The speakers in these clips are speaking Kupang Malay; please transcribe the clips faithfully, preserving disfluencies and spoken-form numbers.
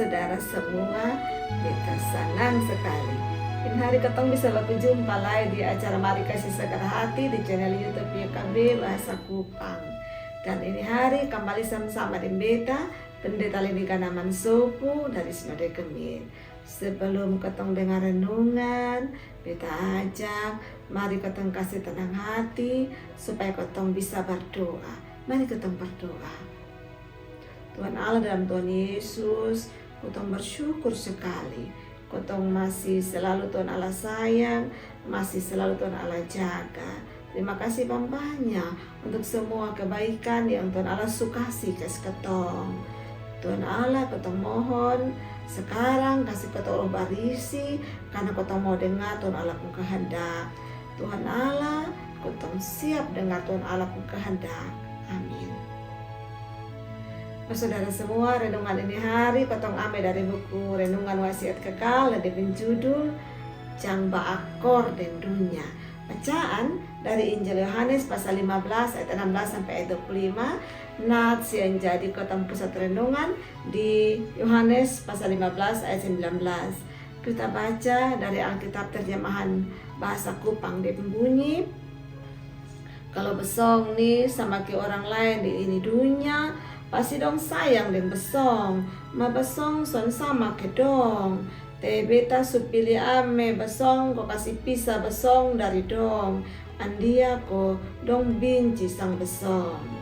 Saudara semua, beta sanang sekali ini hari katong bisa baku jumpa lai di acara Mari Kasi Segar Hati di channel YouTube Y K B Bahasa Kupang. Dan ini hari kambali sama-sama deng beta, Pendeta Leni Ganaman Sopu dari Sinode GMIT. Sebelum katong dengar renungan, beta ajak, mari katong kasi tenang hati supaya katong bisa berdoa. Mari katong berdoa. Tuhan Allah, dalam Tuhan Yesus, kotong bersyukur sekali. Kotong masih selalu Tuhan Allah sayang, masih selalu Tuhan Allah jaga. Terima kasih banyak untuk semua kebaikan yang Tuhan Allah su kasi kasi kotong. Tuhan Allah, kotong mohon sekarang kasi kotong Roh Barisi, karena kotong mau dengar Tuhan Allah pung kehendak. Tuhan Allah, kotong siap dengar Tuhan Allah pung kehendak. Amin. Saudara semua, renungan ini hari kotong ambe dari buku Renungan Wasiat Kekal dan dia pung judul Jang Baakor deng Dunya. Bacaan dari Injil Yohanes pasal lima belas ayat enam belas sampai ayat dua puluh lima. Nats yang jadi kotong pusat renungan di Yohanes pasal lima belas ayat sembilan belas. Kita baca dari Alkitab terjemahan bahasa Kupang, dia pung bunyi, Kalo besong ni sama ke orang laen di ini dunya, pasti dong sayang deng besong. Ma besong son sama ke dong. Te beta su pili ame besong ko kasi pisa besong dari dong. Andia ko dong binci sang besong.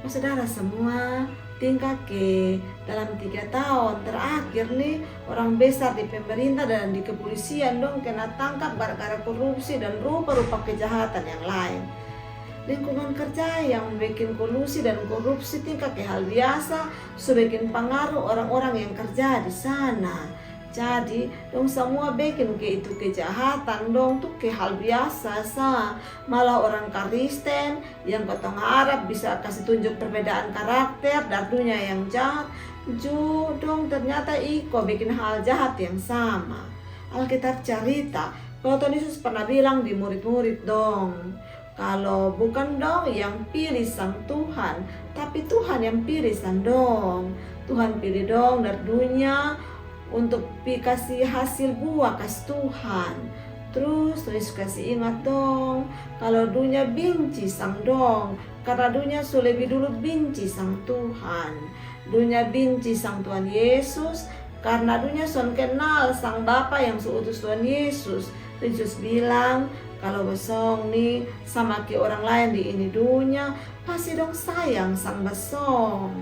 Saudara semua, tingka ke dalam tiga taon terakhir ni, orang besar di pemerintah dan di kepolisian dong kena tangkap gara-gara korupsi dan rupa-rupa kejahatan yang laen. Lingkungan kerja yang bikin kolusi dan korupsi tingka ke hal biasa, su bikin pangaruh orang-orang yang kerja di sana. Jadi, dong samua bikin ke itu kejahatan dong tu ke hal biasa sa. Malah orang Karisten yang kotong harap bisa kasi tunjuk perbedaan karakter dari dunia yang jahat, ju dong ternyata iko bikin hal jahat yang sama. Alkitab carita, kalo Tuhan Yesus pernah bilang di murid-murid dong, kalo bukan dong yang pilih sang Tuhan, tapi Tuhan yang pilih sang dong. Tuhan pilih dong dari dunia untuk pi kasi hasil bua kasi Tuhan. Trus, trus kasi ingat dong, kalo dunia binci sang dong, karna dunia su lebih dulu binci sang Tuhan. Dunia binci sang Tuhan Yesus, karna dunia son kenal sang Bapa yang su utus Tuhan Yesus. Yesus bilang, kalo besong ni sama ke orang laen di ini dunia, pasti dong sayang sang besong.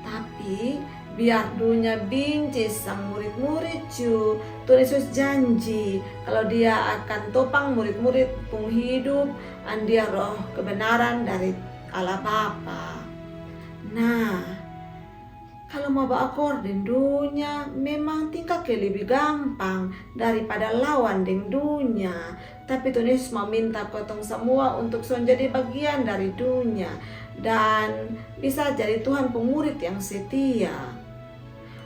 Tapi, biar dunia binci sang murid-murid ju, Tuhan Yesus janji kalo Dia akan topang murid-murid pung hidup, andia roh kebenaran dari Allah Bapa. Nah, kalo mau baakor deng dunia, memang tingka ke lebih gampang daripada lawan deng dunia. Tapi Tuhan Yesus mau minta kotong samua untuk son jadi bagian dari dunia dan bisa jadi Tuhan pung murid yang setia.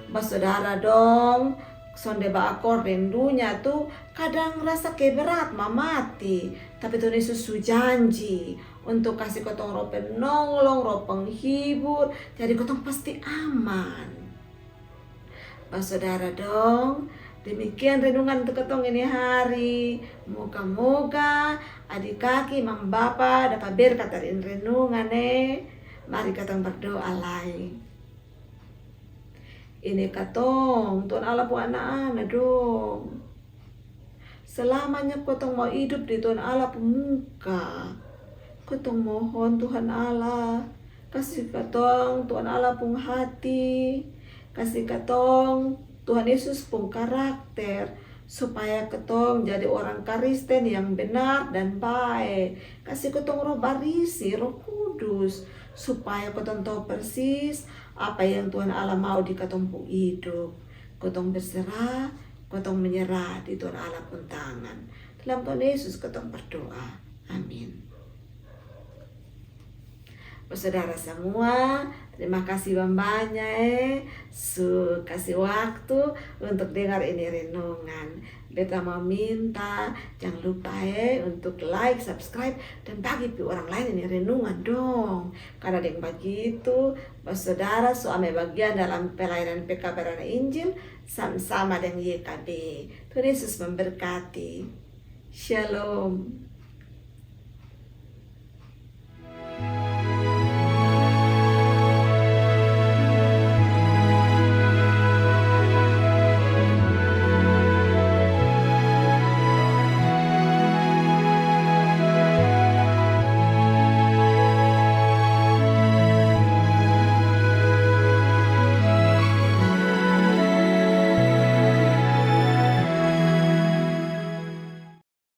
Basodara dong, sonde baakor deng dunia tu kadang rasa ke berat mamati. Tapi Tuhan Yesus su janji untuk kasi kotong roh penolong, roh penghibur, jadi kotong pasti aman. Basodara dong, demikian renungan untuk kotong ini hari. Moga-moga adik aki, mama, bapa dapa berkat dari ini renungan e. Mari kotong berdoa lai. Ini katong Tuhan Allah pung ana-ana dong. Selamanya kotong mau hidup di Tuhan Allah pung muka. Kotong mohon Tuhan Allah kasi katong Tuhan Allah pung hati, kasi katong Tuhan Yesus pung karakter, supaya katong jadi orang Karisten yang benar dan bae. Kasi katong Roh Barisi, Roh Kudus, supaya katong tau persis apa yang Tuhan Allah mau di katong pung hidup. Katong berserah, katong menyerah di Tuhan Allah pung tangan. Dalam Tuhan Yesus katong berdoa. Amin. Saudara semua, Terima kasih bambanya e, su kasih waktu untuk dengar ini renungan. Beta mau minta, jangan lupa e untuk like, subscribe, dan bagi pi orang lain ini renungan dong. Karena deng bagitu, basodara su ame bagian dalam pelayanan pekabaran Injil sama-sama deng Y K B. Tuhan Yesus memberkati. Shalom.